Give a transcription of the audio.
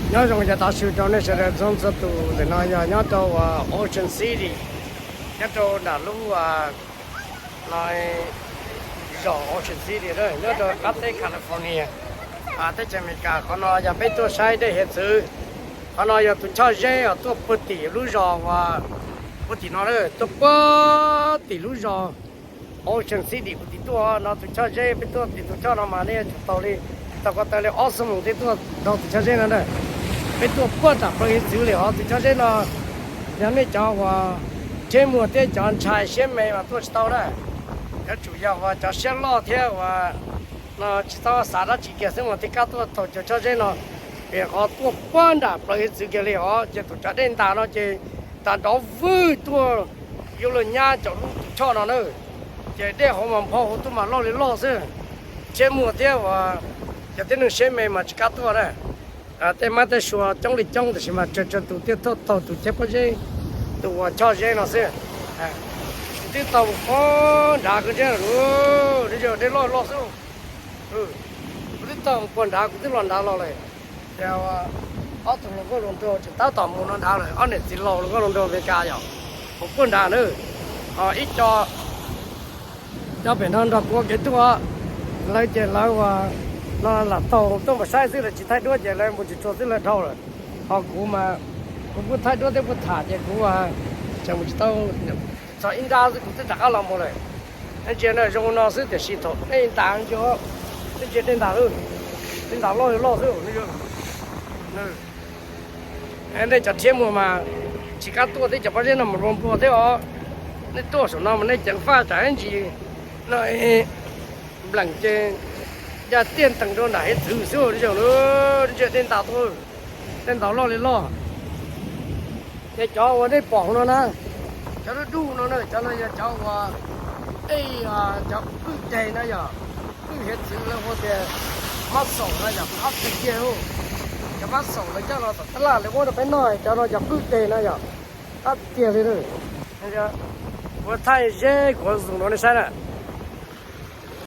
Nyob zoo yog tav su rau nej sawv daws txhua txhua tus. Ntawm no yog nyob rau Ocean City, nyob rau nram lub no, zos Ocean City nyob rau qab teb California, teb chaws Amelikas. Qhov no yog peb tuaj saib dej hiav txwv. Qhov no yog tus choj zeb uas tuaj puag tim lub zos uas puag tim no, tuaj puag tim lub zos Ocean City puag tim tuaj no. Tus choj zeb peb tuaj tim tus choj no mas nej yuav tsum tau li, tau ko taw li ob xuab moos thiaj tuaj nrog tus choj zeb no na. Peb tuaj puag nram plaws hiav txwv li hos tus choj zeb no. Yog nej cov uas tsheb muag thiab cov ntshai siab me mas tuaj tsis tau na. Yuav tsum yog uas cov siab loj thiab uas no tsis txhob xav dab tsi kiag xwb mas thiaj kam tuaj taug cov choj zeb no. Vim qhov tuaj puag nram plaws hiav txwv kiag li hos ces tus cov dej ntas no ces ntas nrov vwg tuaj yuav luag nyab cov lub tus choj no na. Ces dej hauv mas nphau hauv tuaj mas loj li loj xwb. Tsheb muag thiab uas cov tib neeg siab me mas tsis kam tuaj na. Tej mab tej sua coob li coob tab sis mas tsawg tsawg tus thiaj tuaj taug tus cheb pob zeb, tus uas choj zeb no xwb. Kuv twb taug puag nrad kawg ntseb lawm, dej loj loj xwb. Kuv twb taug puag nrad, kuv twb los nrad los lawm. Ces ob tug hluas nkauj hluas nraug tseem tab tom mus no nrad lawm, ob niam txiv laus hluas nkauj hluas nraug Amelikas yom, mus puag nrad na. Ho ib co nyob pem no nrog kuv ua kev tuaj, lawv ces lawv uas no lam taug tuaj mus saib xwb, lawv tsis thaij duab ces lawv mus tsis tshua xwb lawv dhau lawm. Ho kuv mas kuv kuj thaij duab thiab kuj tham ces kuv tseem mus tsis tau, txog ib nrab xwb kuv twb rov qab los mus lawm. Nej ntsia na, zoo no xwb tiam sis thaum nej ntas, nej ntsia dej ntas, dej ntas loj loj xwb. Nej cov tsheb muag mas tsis kam tuaj thiab, cov pob zeb no mas npau npua thiab os. Nej tuaj saum no mas nej ceev faj tsam ib ntsis no npleem ces ya tiaj ntees rau nram hiav txwv xwb. Ntsia dej ntas tuaj, dej ntas loj li loj. Ces cov uas nej pom no na, cov dub dub no na, cov no yog cov uas, cov pwj deg na yom, pwj hiav txwv lawv hu tias mab xaum na yom, qab tiag tiag. Cov mab xaum lawv coj los tom tab laj lawv muab rau peb noj, cov no cov pwj deg na yom, qab tiag li. Kuv thaij zeb kuv zoom rau nej saib na.